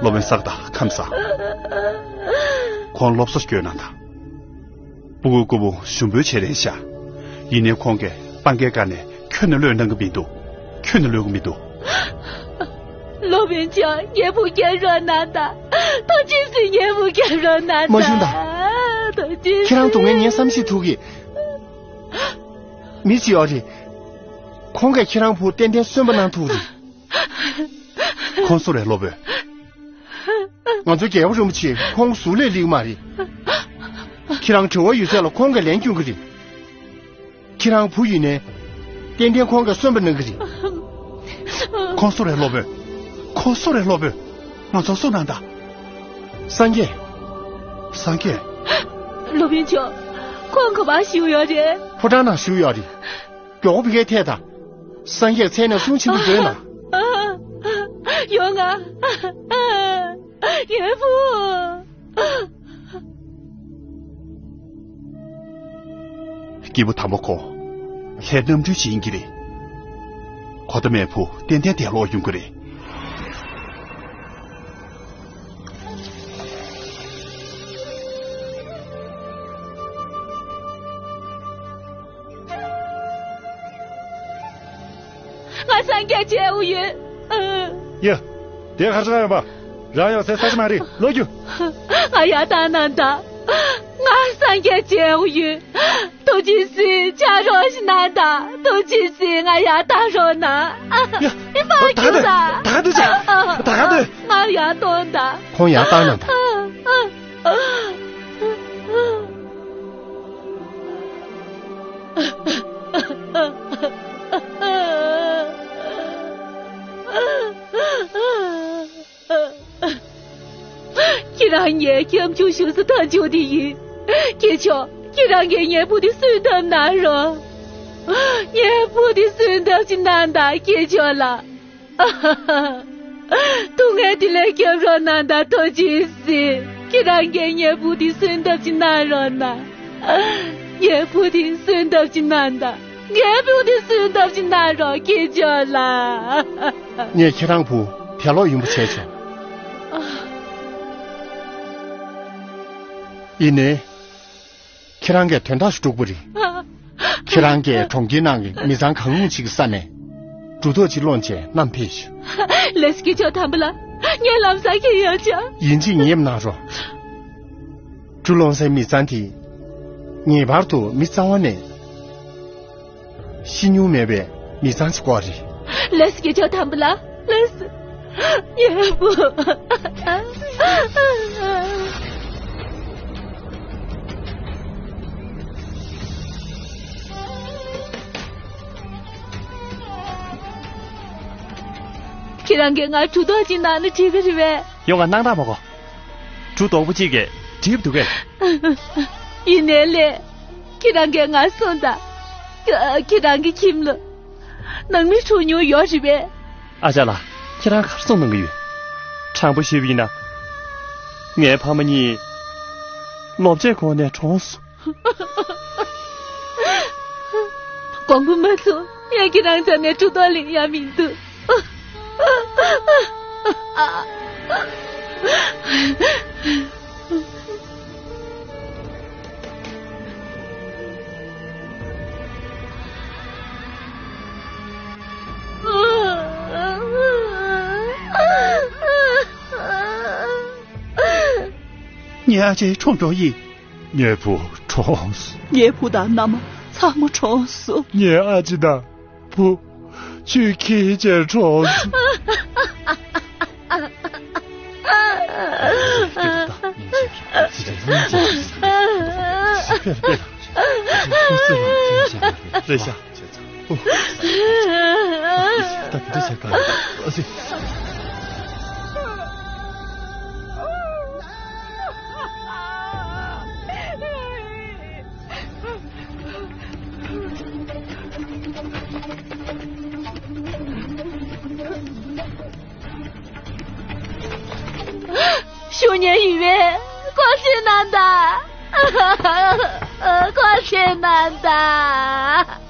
སློབ་དཔོན་བསགས་དང་ཁམས་བཟང་། ཁོང་སློབ་གསོ་སྐྱོན་གནང་དང་། སྤུ་གུ་སྐུ་བོ་ཞུམ་པོའི་བྱེད་རན་ཤག་ཡིན་ནའི་ཁོང་གིས་སྤང་གའི་བཀའ་ནས་ཁྱོན་ནས་གློད་གནང་གི་མི་འདུག་ཁྱོན་ནས་གློད་གི་མི་འདུག་སློབ་དཔོན་མཆོག་ངའི་བུ་སྐྱབས་རོགས་གནང་དང་། ཐུགས་རྗེ་ཆེ། ངའི་བུ་སྐྱབས་རོགས་གནང་དང་། མ་ཞུམ་དང་། ཐུགས་རྗེ་ཆེ། ཁྱེད་རང་སྡུག་བསྔལ་ངས་བསམ་ཤེས་ཐུབ་གི་མི་ཅིག་ཡོད་རེད། ཁོང་གིས་ཁྱེད་རང་བུ་ཏན་ཏན་གསོན་པོ་གནང་ཐུབ་རེད། ཁོང་སུ་རེད་སློབ་དཔོན། ང་ཚོ་རྒྱལ་བ་རིན་པོ་ཆེ་ཁོང་གཟུགས་ལས་སླེབས་མ་རེད། ཁྱེད་རང་དྲི་བ་ཡོད་ཚད་ལ་ཁོང་གིས་ལན་སྐྱོན་གི་རེད། ཁྱེད་རང་བུ་ཡིན་ནའི། ཏན་ཏན་ཁོང་གིས་གསོན་པོ་གནང་གི་རེད། ཁོང་སུ་རེད་སློབ་དཔོན། ཁོང་སུ་རེད་སློབ་དཔོན། ང་ཚོ་སུ་ནང་ད། སངས་རྒྱས། སངས་རྒྱས། སློབ་དཔོན་མཆོག་ཁོང་ག་པར་བཞུགས་ཡོད་རེད། ཕོ་བྲང་ནང་བཞུགས་ཡོད་རེད། མགྱོགས་པོ་ཕ་གིར་ཐད་དང་། སངས་རྒྱས་མཚན་ནས་གསུང་ཆེན་པོ་མཛོད་ན། ཡོང་ང་། ངའི་བུ། སྐྱེས་བུ་དམ་པ་ཁོ། ལྷའི་རྣམ་སྤྲུལ་ཅིག་ཡིན་གྱི་རེད། གོ་ད་མེད་བུ་ཏན་ཏན་དེ་ལོག་ཡོང་གི་རེད། ང་སངས་རྒྱས་མཇལ་འོ་ཡོད། ཡ། དེ་གར་ཅང་ཡོད་པ། རང་ཡང་ཟས་ས་ཆ་མ་རེད་ལོ་རྒྱུ། ང་ཡར་བཏང་ན་ད། ང་སངས་རྒྱས་མཇལ་འོ་ཡོད། ཐུགས་རྗེ་ཆེ་ཕྱག་རོགས་ཤིག་གནང་ད། ཐུགས་རྗེ་ཆེ་ང་ཡར་བཏང་རོགས་གནང་། ཡ། ཨི་ཕ་ད་ག་རྒྱུག་ད། ད་ག་འདུག་ཅག་ད་ག་འདུག་ང་ཡར་གཏོང་ད། ཁོང་ཡར་བཏང་ན་ད། ཁྱེད་རང་ངའི་སྐྱབས་འཇུག་ཞུ་ས་མཐའ་མཇུག་དེ་ཡིན། སྐྱེས་མཆོག་ཁྱེད་རང་གིས་ངའི་བུ་དེ་གསོན་ཐབས་གནང་རོགས། ངའི་བུ་དེ་གསོན་ཐབས་ཤིག་གནང་དང་སྐྱེས་མཆོག་ལགས། སྡུག་བསྔལ་དེ་ལས་སྐྱོབ་རོགས་གནང་དང་ཐུགས་རྗེ་ཆེ། ཁྱེད་རང་གིས་ངའི་བུ་དེ་གསོན་ཐབས་ཤིག་གནང་རོགས་གནང་། ངའི་བུ་དེ་གསོན་ཐབས་ཤིག་གནང་དང་། ངའི་བུ་དེ་གསོན་ཐབས་ཤིག་གནང་རོགས་སྐྱེས་མཆོག་ལགས། ངས་ཁྱེད་རང་བུ་དེ་ལོག་ཡོང་བ་བྱས་ཆོག་ཡིན་ནའི། ཁྱེད་རང་གིས་དོན་དག་ཞིག་སྒྲུབ་དགོས་རེད། ཁྱེད་རང་གིས་གྲོང་ཁྱེར་ནང་གི་མི་ཚང་གང་རུང་ཅིག་གི་ས་ནས་གྲུ་ཐོག་ཅིག་སློང་བྱས་བསྣམས་ཕེབས་ཤོག་ལགས་སོ་སྐྱེས་མཆོག་དམ་པ་ལགས། ངས་ལམ་སང་ཁྱེར་ཡོང་ཆོག་ཡིན་གཅིག་ངེས་པ་གནང་རོགས། གྲུ་སློང་སའི་མི་ཚང་དེ་ངེས་པར་དུ་མི་གཙང་བ་ནས། ཤི་མྱོང་མེད་པའི་མི་ཚང་ཞིག་དགོས་རེད། ལགས་སོ་སྐྱེས་མཆོག་དམ་པ་ལགས། ལགས་སོ། ངའི་བུ། ཁྱེད་རང་གིས་ང་གྲུ་ཐོག་ཅིག་ནང་ན་ཁྲིད་ཀྱི་རེད་པས། ཡོང་ང་སྣང་དག་མ་གོ། གྲུ་དོག་པོ་གཅིག་གིས་བསྒྲིབས་འདུག་གས། ཡིན་ནའི་ལགས། ཁྱེད་རང་གིས་ང་སོང་དང་། ཁྱེད་རང་གི་ཁྱིམ་ལ་ནང་མི་གྲོངས་མྱོང་ཡོད་རེད་པས། ཨ་ཅག་ལགས། ཁྱེད་རང་གར་སོང་གནང་གི་ཡོད། དྲང་པོ་ཞུས་པ་ཡིན་ན། ངའི་ཕ་མ་གཉིས་ལོ་བརྒྱད་གོང་ནས་གྲོངས་སོང་། དགོངས་པ་མ་ཚོམ། ངས་ཁྱེད་རང་རྩ་ནས་གྲུ་ཐོག་ལེན་ཡ་མི་འདུག་ངའི་ཨ་ཅེ་གྲོངས་འགྲོ་ཡི། ངའི་བུ་གྲོངས་སོང་། ངའི་བུ་དང་མནའ་མ་ཚང་མ་གྲོངས་སོང་། ངའི་ཨ་ཅེ་དང་བུ་ཆུ་འཁྱིལ་བྱས་གྲོངས་སོང་། རེད་ཤག་ད་དེ་འདྲ་བྱས་ག་རེད། ཨ་ཙི། ཉན་ཡིན་པས་སྐོར་ཞིག་གནང་དང་། སྐོར་ཞིག་གནང་དང་།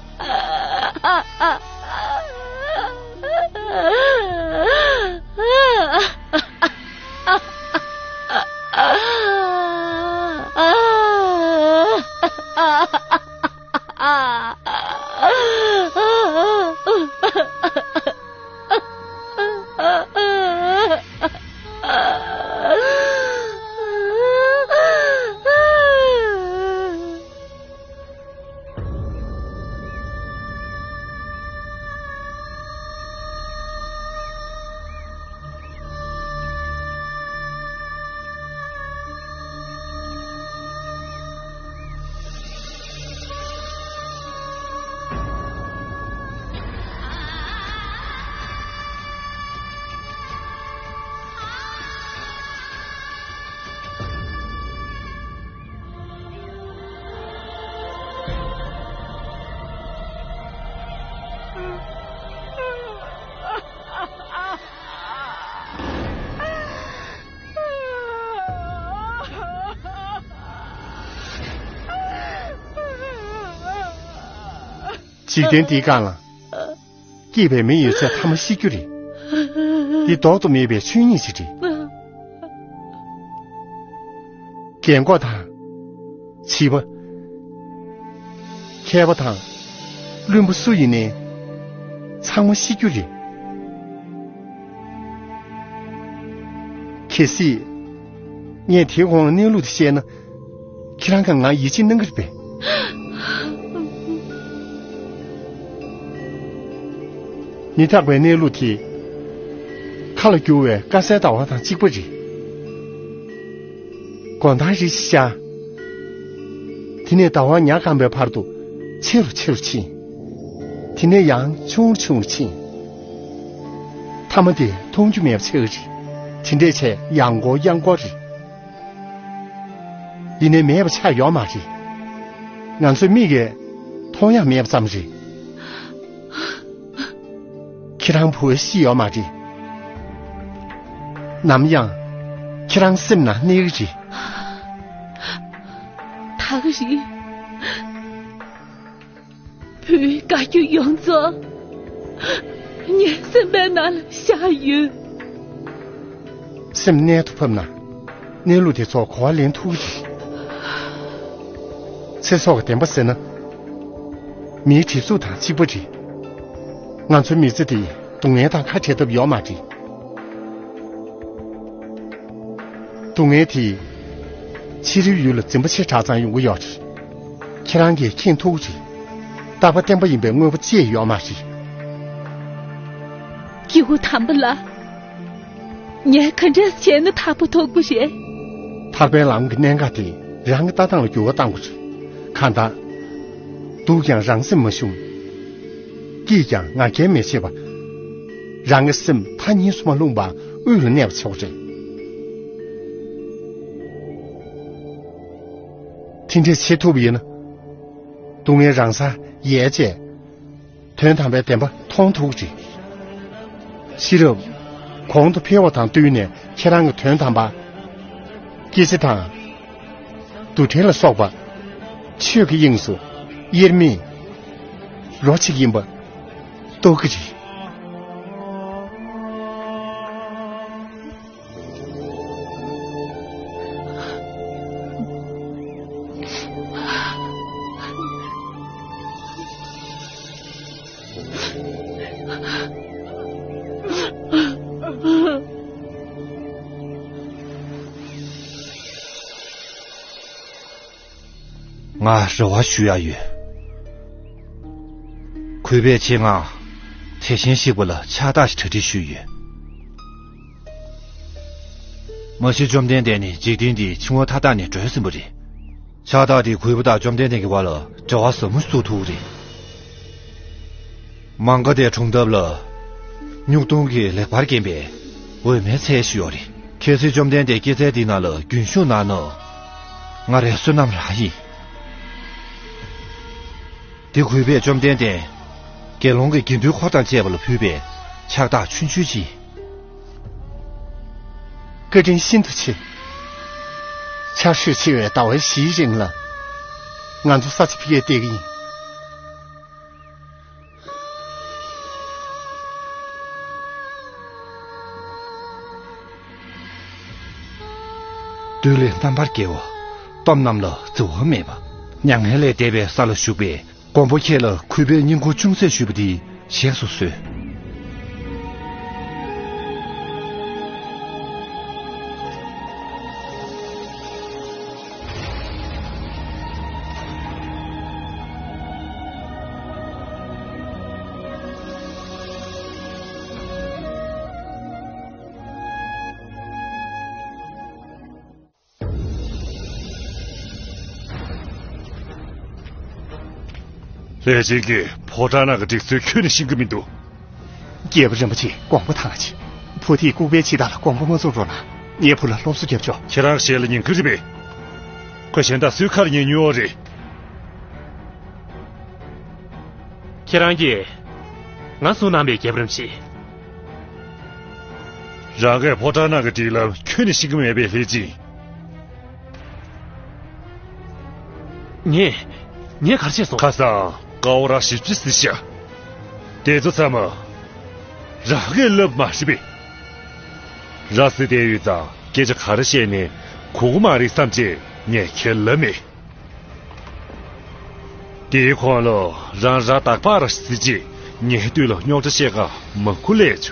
འཇིག་རྟེན་འདིའི་སྒང་ལ། སྐྱིད་པའི་མི་ཡོད་ཚད་ཐ་མ་ཤི་རྒྱུ་རེད། འདི་ལྡོག་ཏུ་མེད་པའི་ཆོས་ཉིད་ཅིག་རེད། རྒན་གོག་དང་། བྱིས་པ། མཁས་པ་དང་། བླུན་པོ་སུ་ཡིན་ནའི། ཚང་མ་ཤི་རྒྱུ་རེད། གལ་སྲིད། ངས་དེའི་གོང་ལ་གནས་ལུགས་དེ་བཤད་ན། ཁྱེད་རང་གིས་ང་ཡིད་ཆེས་གནང་གི་རེད་པས། མི་རྟག་པའི་གནས་ལུགས་དེ། མཁའ་ལ་རྒྱུ་བའི་དཀར་གསལ་ཟླ་བ་དང་གཅིག་པ་རེད། གོང་ཐང་རེ་ཞིག་ཤར། དེ་ནས་ཟླ་བ་ཉ་གང་པའི་བར་དུ་ཆེ་རུ་ཆེ་རུ་ཕྱིན། དེ་ནས་ཡང་ཆུང་རུ་ཆུང་རུ་ཕྱིན། མཐའ་མ་དེ་མཐོང་རྒྱུ་མེད་པ་ཆགས་ཀྱི་རེད། དེ་འདྲས་བྱས་ཡང་འགོར་ཡང་འགོར་རེད། ཡིན་ནའི་མེད་པ་ཆགས་ཡོད་མ་རེད། ང་ཚོའི་མིག་གིས་མཐོང་ཡག་མེད་པ་ཙམ་རེད། ཁྱེད་རང་བུ་ཤི་ཡོད་མ་རེད། ནམ་ཡང་ཁྱེད་རང་སེམས་ནང་གནས་ཀྱི་རེད། ད་ག་རེད། བུའི་དགའ་སྐྱིད་ཡོངས་རྫོགས་ངའི་སེམས་པའི་ནང་ལ་བཞག་ཡོད། སེམས་རྣལ་དུ་ཕབ་ན། གནས་ལུགས་དེ་ཚོ་གོ་བ་ལེན་ཐུབ་ཀྱི་རེད། ཚེ་སྲོག་གི་བདེན་པ་ཟེར་ན། མིའི་གྲིབ་གཟུགས་དང་གཅིག་པ་རེད། ང་ཚོའི་མི་ཚེ་འདི་སྡུག་བསྔལ་དང་ཁ་བྲལ་ཐབས་ཡོད་མ་རེད། སྡུག་བསྔལ་དེ། ཕྱི་རོལ་ཡུལ་ལ་འཛིན་པ་ཆེ་དྲགས་ཙང་ཡོང་གི་ཡོད་རེད། ཁྱེད་རང་གིས་མཁྱེན་ཐུབ་ཀྱི་རེད། རྟག་པ་བརྟན་པ་ཡིན་པའི་དངོས་པོ་ཅི་ཡང་ཡོད་མ་རེད། སྐྱེས་བུ་དམ་པ་ལགས། ངས་ག་འདྲས་བྱས་ན་ཐར་པ་ཐོབ་དགོས་རེད། ཐར་པའི་ལམ་གྱི་གནད་འགག་དེ་རང་གི་ལྟ་སྟངས་ལ་འགྱུར་བ་གཏང་དགོས་རེད། གང་ལྟར། སྡུག་ཀྱང་རང་སེམས་མ་ཞུམ། སྐྱིད་ཀྱང་ང་རྒྱལ་མི་བྱེད་པ། རང་གི་སེམས་མཐའ་གཉིས་སུ་མ་ལྷུང་བར་དབུས་ལ་གནས་པ་བྱེད་དགོས་རེད། དེ་འདྲས་བྱེད་ཐུབ་པ་ཡིན་ན། སྡུག་བསྔལ་རང་སར་ཡལ་བྱས། དོན་དམ་པའི་བདེན་པ་མཐོང་ཐུབ་ཀྱི་རེད། ཤེས་རབ་གོང་དུ་འཕེལ་བ་དང་བསྟུན་ནས་ཁྱེད་རང་གི་དོན་དམ་པ། སྐྱེ་འཆི་དང་། འདུ་འབྲལ་ལ་སོགས་པ། ཆོས་ཀྱི་དབྱིངས་སུ་དབྱེར་མེད་རོ་གཅིག་ཡིན་པ་རྟོགས་ཀྱི་རེད། ང་རེ་བ་ཞུ་ཡ་ཡོད། གུས་པས་ཆེད་མངགས་དེ་བཞིན་གཤེགས་པ་ལ་ཕྱག་རྟགས་ཤིག་གྲ་སྒྲིག་ཞུས་ཡོད། མ་གཞི་བཅོམ་ལྡན་འདས་ནི་འཇིག་རྟེན་འདི་འཆིང་བ་མཐའ་དག་ནས་སྒྲོལ་ཟིན་པ་རེད། ཕྱག་རྟགས་འདིས་གུས་པ་དང་བཅོམ་ལྡན་འདས་ཀྱི་བར་ལ་འབྲེལ་བ་ཟབ་མོ་བཟོ་ཐུབ་ཀྱི་རེད། མ་ག་དྷའི་གྲོང་འདབས་ལ་སྨྱུག་དུང་གིས་ལེགས་པར་བརྒྱན་པའི་འོད་མའི་ཚལ་ཞིག་ཡོད་རེད། གལ་སྲིད་བཅོམ་ལྡན་འདས་སྐྱེད་ཚལ་འདི་ནང་ལ་རྒྱུན་ཞུགས་གནང་ན། ང་རའི་བསོད་ནམས་རང་ཡིན། འདི་གུས་པས་བཅོམ་ལྡན་འདས་དགེ་སློང་གི་དགེ་འདུན་འཁོར་དང་བཅས་པ་ལ་ཕུལ་བའི་ཕྱག་རྟགས་ཆུང་ཆུང་ཅིག་ཡིན། བཀའ་དྲིན་ཤིན་ཏུ་ཆེ། ཆར་ཞོད་ཆེ་བའི་ཟླ་བ་བཞིའི་རིང་ལ། ང་ཚོ་ས་ཆ་ཕ་གིར་བསྡད་ཀྱི་ཡིན། བདུད་ལས་རྣམ་པར་རྒྱལ་བ། གཏམ་རྣམས་ལ་བརྫི་བ་མེད་པ། མྱ་ངན་ལས་འདས་པའི་ས་ལ་བཞུགས་པའི་མགོན་པོ་ཁྱེད་ལ་གུས་པས་བསྙེན་བཀུར་ཅུང་ཟད་ཞུས་པ་འདི་བཞེས་སུ་གསོལ། ལྷས་བྱིན་གྱིས་ཕོ་བྲང་ནང་གི་སྒྲིག་སྲོལ་ཁྱོན་ནས་ཤེས་ཀྱི་མི་འདུག་རྒྱལ་པོ་རིན་པོ་ཆེ་དགོངས་པ་དག་ཅིག་བུ་དེའི་ལྐུགས་པའི་ཕྱི་དག་ལ་དགོངས་པ་མ་ཚོམ་རོགས་གནང་། ངའི་བུ་ལ་སློབ་གསོ་རྒྱབ་ཆོག་ཁྱེད་རང་ཞལ་ལ་ཉན་གྱི་རེད་པས། ཁོས་གཞན་དག་སུའི་ཁ་ལ་ཉན་མྱོང་བ་རེད། ཁྱེད་རང་གིས་ང་བཟུང་གནང་བའི་རྒྱལ་པོ་རིན་པོ་ཆེ། རང་གིས་ཕོ་བྲང་ནང་གི་སྒྲིག་ལམ་ཁྱོན་ནས་ཤེས་ཀྱི་མེད་པའི་ལྷས་བྱིན། ངས། ངས་ག་རེ་བྱས་སོང་། ཁ་སང་དཀར་པོ་རང་ཞིབ་ཅིག་གཟིགས་ཤག་དེ་ཚོ་ཚང་མ་རང་གིས་ལབ་མ་རེད་པས། རང་གཟིགས་བསྡད་ཡོད་ཙང་སྐད་ཆ་ག་རེ་བཤད་ནའི་གོ་གི་མ་རེད་བསམ་བྱས་ངས་ཁས་ལབ་མེད། དེའི་གོང་ལ་རང་རང་རྟག་པར་གཟིགས་རྗེས་ངའི་སྟོད་ལ་རྙོག་དྲ་བཤད་ག་མང་པོ་སླེབས་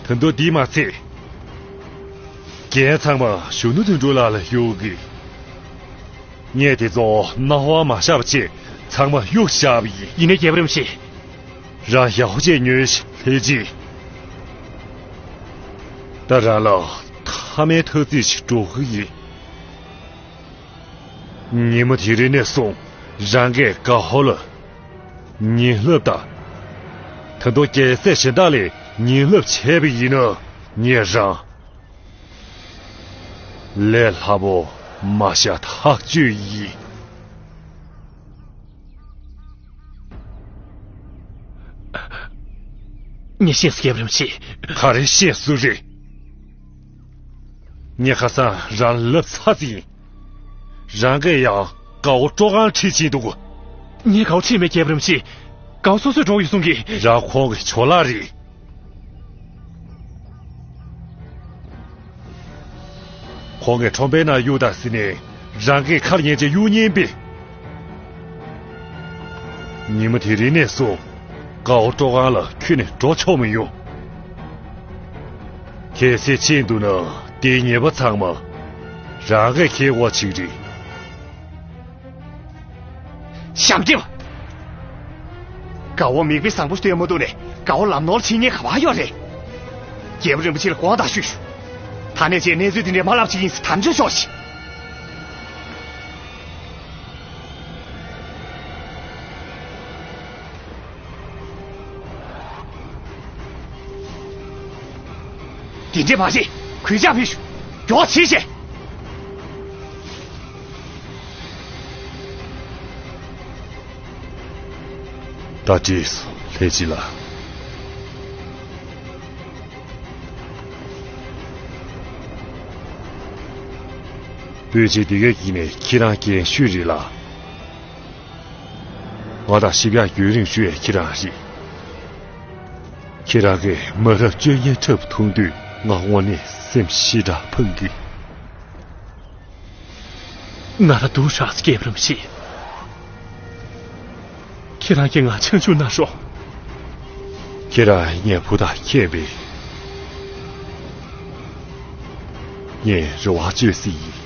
བྱུང་། ད་དུང་འདི་མ་ཚད། རྒྱན་ཚང་མ་གཞོན་ནུ་དོན་གྲུབ་ལགས་ལ་གཡུགས་གི། ངས་དེ་ཚོ་སྣང་བ་མ་ཤར་བ་བྱས་ཚང་མ་གཡུགས་བཞག་པ་ཡིན། ཡིན་ནའི་རྒྱལ་པོ་རིན་པོ་ཆེ། རང་ཡག་པོ་བྱས་ཉོན་ཞིག་ལྷས་བྱིན། ད་རང་ལ་མཐའ་མའི་ཐ་ཚིག་ཅིག་སྒྲོག་གི་ཡིན། ཉིན་མོ་དེ་རིང་ནས་བཟུང་རང་གིས་དཀར་པོ་ལ་ཉེས་ལབ་དང་། ད་དུང་རྒྱལ་སྲས་གཞན་དག་ལ་ཉེས་ལབ་བྱས་པ་ཡིན་ན་ངས་རང་ལས་སླ་པོ་མ་བཞག་ཐག་ཆོད་ཡིན། ངས་ཤེས་སོང་རྒྱལ་པོ་རིན་པོ་ཆེ། ག་རེ་ཤེས་སོང་རེད། ངས་ཁ་སང་རང་ལ་ལབ་ཚར་ཟིན། རང་གིས་ཡང་དགའ་བོ་སྤྲོ་ཁང་ཁྲིད་ཕྱིན་འདུག་ངས་དགའ་བོ་ཁྲིད་མེད་རྒྱལ་པོ་རིན་པོ་ཆེ། དགའ་བོ་སོ་སོས་འགྲོ་ཡོད་གསུང་གི། རང་ཁོང་གི་ཇོ་ལགས་རེད། ཁོང་གིས་ཁྲོམ་པའི་ནང་གཡུགས་དང་ཟེར་ནས་རང་གིས་ཁར་ཉན་བྱས་གཡུགས་ཉན་པས། ཉིན་མོ་དེ་རིང་ནས་བཟུང་དགའ་བོ་སྤྲོ་ཁང་ལ་ཁྱོན་ནས་འགྲོ་ཆོག་མི་ཡོང་། གལ་སྲིད་ཕྱིན་འདུག་ན་དེའི་ཉེས་པ་ཚང་མ་རང་གིས་འཁྱེར་དགོས་ཅིག་རེད། ཞབས་འདེབས། དགའ་བོ་མིག་དཔེ་བཟང་པོ་སྟོན་མ་ཐུབ་ནས་དགའ་བོ་ལམ་ནོར་བྱེད་མཁན་ག་པར་ཡོད་རེད། རྒྱལ་པོ་རིན་པོ་ཆེ་ལ་དགོངས་དག་ཞུས་ཞུ། ད་ནས་བྱས་གནས་ཚུལ་དེ་འདྲའི་མ་ལབ་ཅིག་ཡིན་ཟེར་དམ་བཅའ་ཤོག་ཤིག་དེ་འདྲས་མ་བྱེད། གུས་ཕྱག་ཕུལ་ཞུ། མགྱོགས་བྱེད་བྱེད། ད་བྲིས་སོང་ལྷས་བྱིན་ལགས། སྤུན་མཆེད་འདི་གའི་ཡིན་ནས་ཁྱེད་རང་རྒན་ཤོས་རེད་ལ། ང་དང་ཞིབ་ཡག་རྒྱུན་རིང་ཞུ་ཡས་ཁྱེད་རང་རེད། ཁྱེད་རང་གིས་མ་རབས་སྤྱོད་ངན་འཁྲབ་ཐུབ་དུས་ང་དངོས་གནས་སེམས་ཞེ་དྲག་ཕངས་ཀྱི། ང་ལ་སྡུག་ཧྲག་སྐྱེས་པར་མི་ཤེས། ཁྱེད་རང་གིས་ང་ཆང་ཆུང་གནང་རོགས། ཁྱེད་རང་ངའི་བུ་དང་ཁྱད་པས། ངས་རེ་བ་བཅོལ་སྲིད་ཡིན།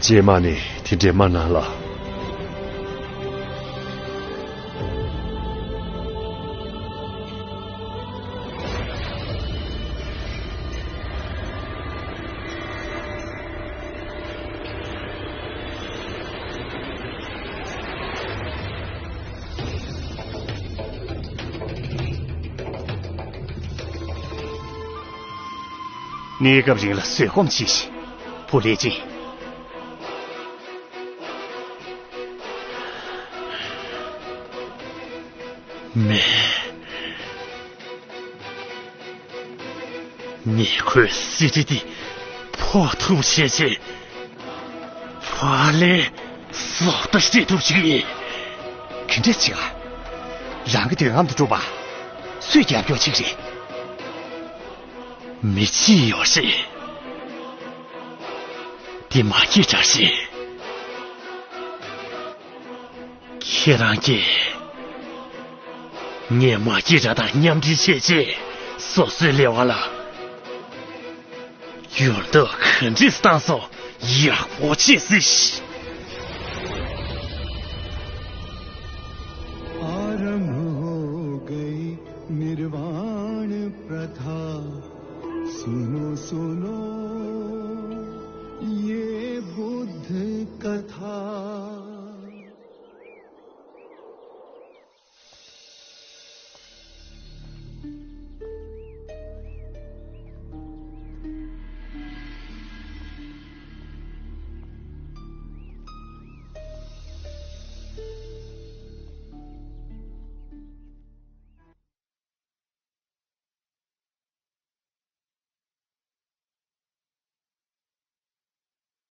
རྗེས་མ་ནས་དེ་འདྲས་མ་གནང་ལ། གནས་སྐབས་རིང་ལ་བཟོད་སྒོམ་གྱིས་ཤིག་བུ་ལྷས་བྱིན། མེད། ངས་ཁོའི་གཟི་བརྗིད་འདི་ ཕོག་ཐུབ་བྱས་བྱས། ཕ་ལས་སྲོག་ཏུ་སྐྱེ་ཐུབ་ཅིག་ཡིན། ག་འདྲ་བྱེད་ཨ། རང་གི་དོན་ངམ་དུ་སྒྲུབ་པ། སུས་རྒྱབ་སྐྱོར་བྱེད་རེད། མི་གཅིག་ཡོད་རེད། དེ་མ་སྐྱེས་དྲག་རེད། ཁྱེད་རང་གིས་ངས་མ་སྐྱེས་དགྲ་དང་མཉམ་འབྲེལ་བྱས་རྗེས་སོ་སོའི་ལས་དབང་ལ་འགྱུར་ལྡོག་ག་འདྲས་བཏང་སོང་། ཡག་པོ་བྱས་ཟིག आरंभ हो गई निर्वाण प्रथा। सुनो सुनो ये बुद्ध कथा।